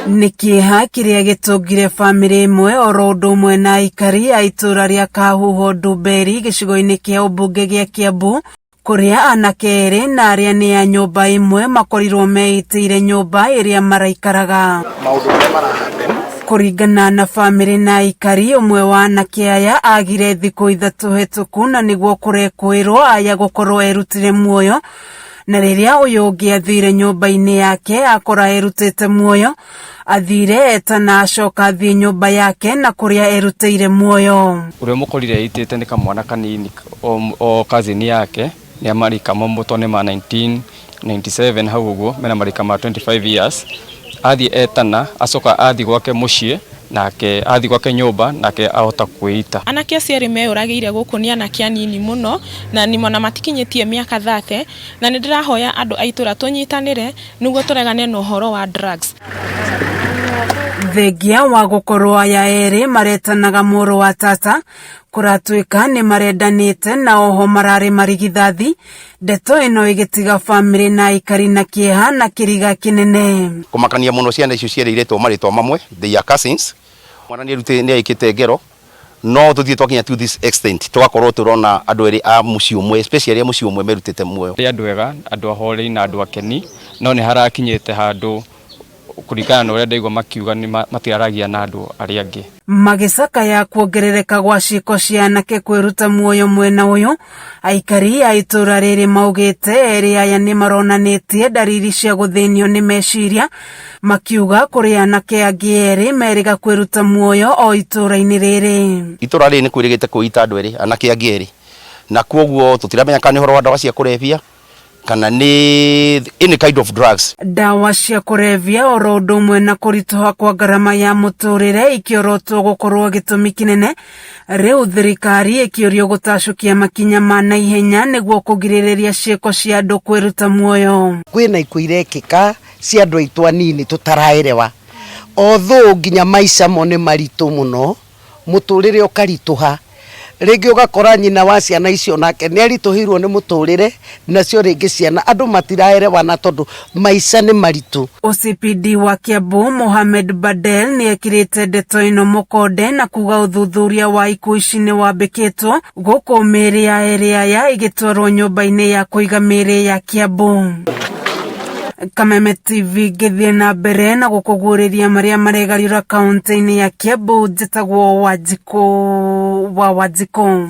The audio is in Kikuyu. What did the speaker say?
Nĩ kĩeha kĩrĩa gĩtũngire bamĩrĩ ĩmwe oro ũndũ ũmwe na aikari a itũũra rĩa Kahuho Ndumberi gĩcigo-inĩ kĩa ũmbunge gĩa Kiambu kũrĩa anake erĩ na arĩa nĩ a nyũmba ĩmwe makorirwo meitĩire nyũmba ĩrĩa maraikaraga. Maũndũ marĩa mara happen. Kũringana na bamĩrĩ na aikari, ũmwe wa anake aya agire thikũ 3 hetũku na nĩguo kũrekũĩrwo aya gũkorwo erutire muoyo, na rĩrĩa ũyũ ũngĩ athire nyũmba-inĩ yake akora erutĩte muoyo, athire etana acoka athiĩ nyũmba yake na kũrĩa erutĩire muoyo. Ũrĩa mũkorire eitĩte nĩ kamwana kanini o cousin yake, nĩ marika mamũtwo nĩ ma 1997 hau ũguo, mena marika ma 25 years. Athiĩ etana, acoka athiĩ gwake mũciĩ, nake athiĩ gwake nyũmba, nake ahota kwĩita. Anake acio erĩ meyũragĩire gũkũ nĩ anake anini mũno, na ona matikinyĩtie mĩaka 30, na nĩ ndĩrahoya andũ a itũra tũnyitanĩre nĩguo tũregane na ũhoro wa drugs. Thengia wa gũkorwo aya erĩ maretanaga mũrũ wa tata, kũratuĩka nĩ marendanĩte na oho mararĩ marigithathi, ndeto ĩno ĩgĩtiga bamĩrĩ na aikari na kĩeha na kĩriga kĩnene. Kũmakania mũno ciana icio cierĩ iretwo marĩtwa mamwe, they are cousins. Mwana nĩ ekĩte ngero, no tũthiĩ twakinya to this extent tũgakorwo tũrona andũ erĩ a mũciĩ ũmwe, especially a mũciĩ ũmwe merutĩte muoyo. Nĩ andũ ega, andũ ahoreri na andũ akeni, no nĩ harakinyĩte handũ kũringana na ũrĩa ndaigua makiuga nĩ matiraragia na andũ arĩa angĩ. Magĩcakaya kuongerereka gwa ciĩko cia anake kwĩruta muoyo mwena ũyũ, aikari a itũũra rĩrĩ maugĩte erĩ aya nĩ maronanĩtie ndariri cia gũthĩnio nĩ meciria, makiuga kũrĩ anake angĩ erĩ merĩga kwĩruta muoyo o itũũra-inĩ rĩrĩ. Itũũra rĩrĩ nĩ kwĩrĩgĩte kwĩita andũ erĩ, anake angĩ erĩ, na kwoguo tũtiramenya kana nĩ ũhoro wa ndawa cia kũrebia kana nĩ any kind of drugs. Ndawa cia kũrebia oro ũndũ ũmwe na kũritũha kwa ngarama ya mũtũrĩre ikĩorotwo gũkorwo gĩtũmi kĩnene, rĩu thirikari ĩkĩũrio gũtacũkia makinya ma naihenya nĩguo kũgirĩrĩria ciĩko cia andũ kwĩruta muoyo. Kwĩna ikuũ irekĩka cia andũ aitũ anini tũtaraerewa, although nginya maica mo nĩ maritũ mũno, mũtũrĩre ũkaritũha, rĩngĩ ũgakora nyina wa ciana icio nake nĩ aritũhĩirwo nĩ mũtũrĩre, nacio rĩngĩ ciana andũ matiraerewana tondũ maica nĩ maritũ. OCPD wa Kiambu Mohamed Badel nĩ ekĩrĩte ndeto ĩno mũkonde na kuga ũthuthuria wa ikuũ ici nĩ wambĩkĩtwo gũkũ mĩĩrĩ ya erĩ aya ĩgĩtwarwo nyũmba-inĩ ya kũiga mĩĩrĩ ya Kiambu. Kameme TV ngĩthiĩ na mbere na gũkũguũrĩria marĩa maregariũra kaunti-inĩ ya Kiambu, njĩtagwo Wanjikũ wa Wanjikũ.